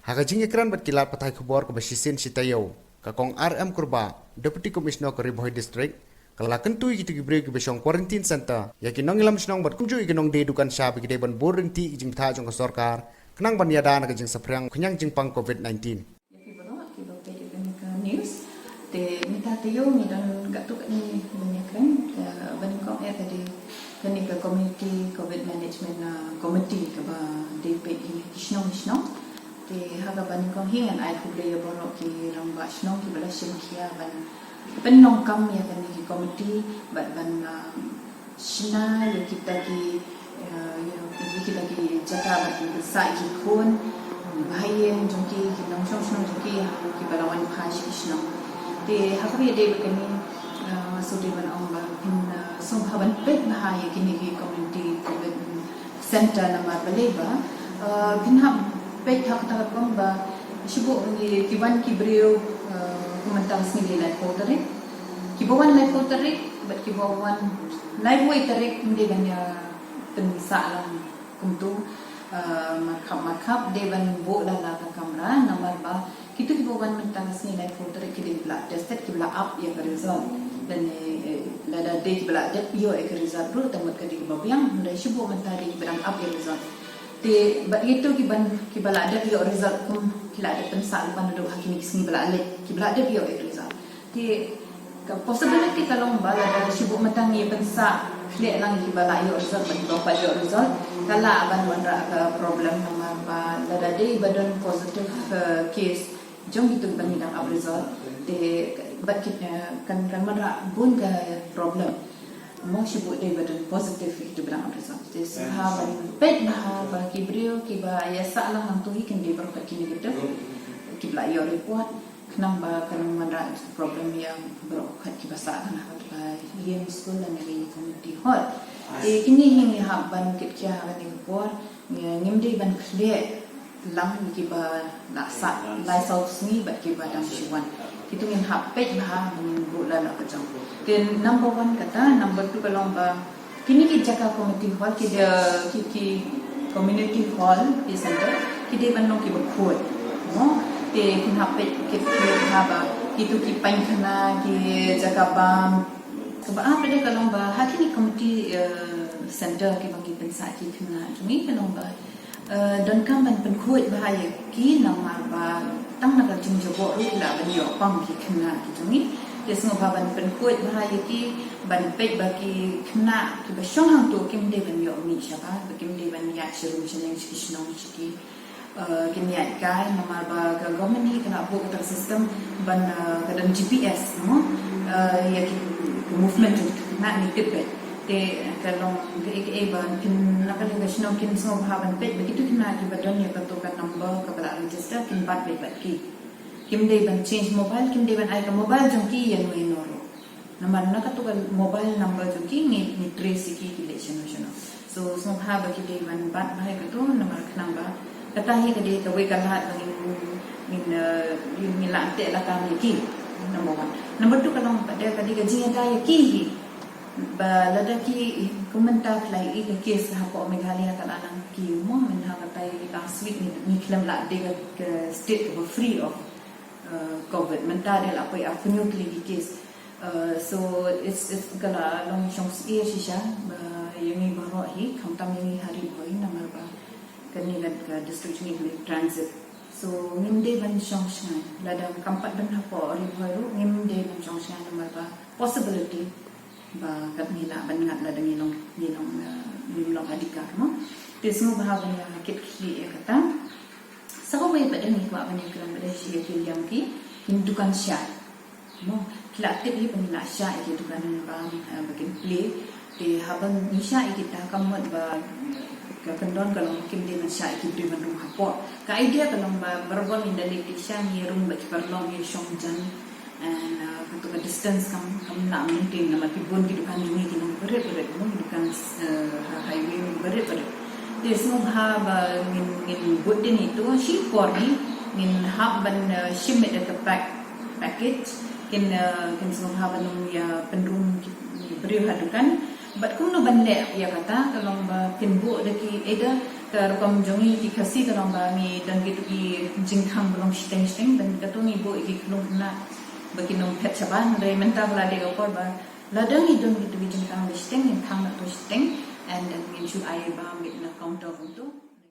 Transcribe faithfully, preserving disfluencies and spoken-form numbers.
Ha ka jingïakren bad ki lad pathai khubor kaba shisien shi taïew, ka Kong R M Kurbah, Deputy Commissioner ka Ri Bhoi District, ka la kyntu ïa kito ki briew kiba shong quarantine center, ïa ki nongïalam shnong bad kumjuh ïa ki nongdie dukan sha ba ki dei ban bud ryntih ki jingbthah jong ka sorkar, khnang ban ïada na ka jingsaphriang khñiang jingpang covid nineteen. Ïa phi baroh kiba peit ïa kane ka news. Te mynta taïew ngi don katto katne ban ïakren, ka ban kong eh ka dei kane ka community covid management, ah, committee kaba dei peit ïa ki shnong shnong. Te ha kaba nyngkong hi ngan ai khublei ïa baroh ki rangbah shnong kiba la shim khia ban pynlong kam ïa kane ki committee bad ban, ah, shna ïa kita ki, eh, you know, ïa kita ki jaka ba kin pynsah ïa ki khun ba ha ïing jong ki, ki nongshong shnong jong ki, ha kiba la wan phai sha ki shnong. Te ha kaba ïadei bad kane, eh, nga shu dei ban ong ba phin, eh, sngewbha ban peit bha ïa kine ki community covid center namar balei ba, eh, phin hap peit ha kata ka rukom ba shu buh ngi ki wan ki briew, eh, kumta sngi dei laiphew tarik. Kiba wan laiphew tarik bad kiba wan laiphew tarik ym dei ban ïa pynsah lang kumtu, eh, markhap markhap, dei ban buh la la ka kamra namar ba kito kiba wan mynta ka sngi laiphew tarik ki dei kiba la tested, kiba la ap ïa ka result. Lane, eh, lada dei kiba la dep ïoh ïa ka result ruh, te mut ka dei kaba biang, hynrei shu buh mynta dei kiba dang ap ïa ka result. Te bad ïa kito kiban, kiba la dep ïoh result kum ki la dep pynsah lypa naduh ha kine ki sngi ba la leit, kiba la dep ïoh ïa ka result. Te ka possibility ka long ba lada shu buh mynta ngi pynsah khleh lang ïa kiba la ïoh result bad kiba la ïoh result, ka lah ban wanrah ka problem namar ba lada dei ba don positive, eh, case jong kito ba ngi dang ap result, te bad ki, eh, kan, kan wanrah bun ka problem. Mo shu buh dei ba don positive ïa kito ba dang ap result. Te sngewbha ban peit bha ba ki briew kiba ïa sah lang hangto hi kin dei baroh kat ki negative, kiba la ïoh report. Khnang ba kan ym wanrah problem ïa baroh kat kiba sah lang ha kata ka ïing skul lane ka community hall. Te kine hi ngi hap ban kit khia ha kane ka por, ngi, ngim dei ban khleh lang ïa kiba la sah lai saw sngi bad kiba dang shu wan. Kito ngin hap peit bha ba ngin buh la la ka jong. Te number one kata, number two ka long ba kine ki jaka community hall, ki dei, ki, ki community hall, ki center, ki dei ban long kiba khuid. Mo, te kin hap peit, ki, ki hap ba, kito ki painkhana, ki jaka bam. Kaba ar pat ka long ba, ha kine community, eh, center kiba ngi pynsah ki khynnah jong ngi ka long ba, eh, donkam ban pynkhuid bha ïa ki namar ba tang na ka jingjaboh ruh ki lah ban ïoh pang ki khynnah ki jong ngi. Te sngewbha ban pynkhuid bha ïa ki, ban peit ba ki khynnah kiba shong hangto kim dei ban ïoh mih shabar, ba kim dei ban ïaid sha rum sha neng sha ki shnong sha ki, eh, kin ïaid kai namar ba ka government hi ka la buh kata ka system ban, eh, ka don G P S mo, eh, ïa ki, ki movement jong ki khynnah ngi tip beit. Te ka long kaei kaei ba phin na ka liang ka shnong kin sngewbha ban peit ba kito ki khynnah kiba don ïa kato ka number kaba la register kin bat beit bad ki. Kim dei ban change mobile, kim dei ban ai ka mobile jong ki ïa no ïa no ruh. Namar na kato ka mobile number jong ki ngi, ngi trace ïa ki, ki leit shano shano. So sngewbha ba ki dei ban bat bha ïa kato namar khnang ba kata hi ka dei kawei ka lad ba ngin, ngin, eh, ngin, ngin lah teh lakam ïa ki. Number one. Number two ka long ba dei ka dei ka jingïada ïa ki hi. Ba lada ki, kum mynta ka la ïohi ka case hapoh Meghalaya ka la nang ki mo, mynta ha kata last week ngi, ngi khlem lah dei ka, ka state kaba free of, eh, covid. Mynta dei la poi arphew tylli ki case. Eh, so it's, it's ka la long shong shisha, eh, ïa ngi baroh hi, khamtam ïa ngi ha Ri Bhoi namar ba kane ka, ka district jong ngi ka dei transit. So ngim dei ban shong shngaiñ. Lada kam pat don hapoh Ri Bhoi ruh ngim dei ban shong shngaiñ namar ba possibility ba kat ngi lah ban ngat lada ngi long, ngi long, eh, ngim long adhikar mo. Te sngewbha ban ïa kit khlieh ïa kata. Sa kawei pat ngi kwah ban ïakren bad ïa ki liang ki, ki dukan shai. Mo, ki la tip hi ba ngi la shah ïa ki dukan bam, eh, ba kin plie. Te haba ngi shah ïa kita ka mut ba, eh, ka kyndon ka long kim dei ban shah ïa ki briew ban rung hapoh. Ka idea ka long ba barabor ngi da leit ki shah ngi rung bad ki paralok ngi shong jan. And, uh, kato ka distance kam, kam lah maintain namar ki bun ki dukan jong ngi ki long barit barit mo, ki dukan, uh, ha highway mo barit barit. Te sngewbha ba ngin, ngin bud dien ito shi por hi ngin hap ban, uh, shim ïa ka pack, package, kin, uh, kin sngewbha ban ym ïa pynrung ki briew ha dukan. Bad kumno ban leh ïa kata ka long ba kin buh da ki either Ka rukom jong ngi ki Khasi ka long ba ngi don kito ki jingkhang ba long shiteng shiteng, don kato ngi buh ïa ki khyllung khynnah ba kin ym phet shabar. Hynrei mynta la dei ka por ba lada ngi don kito ki jingkhang ba shiteng, ngin khang na kato shiteng, and then ngin shu ai ba mih na counter.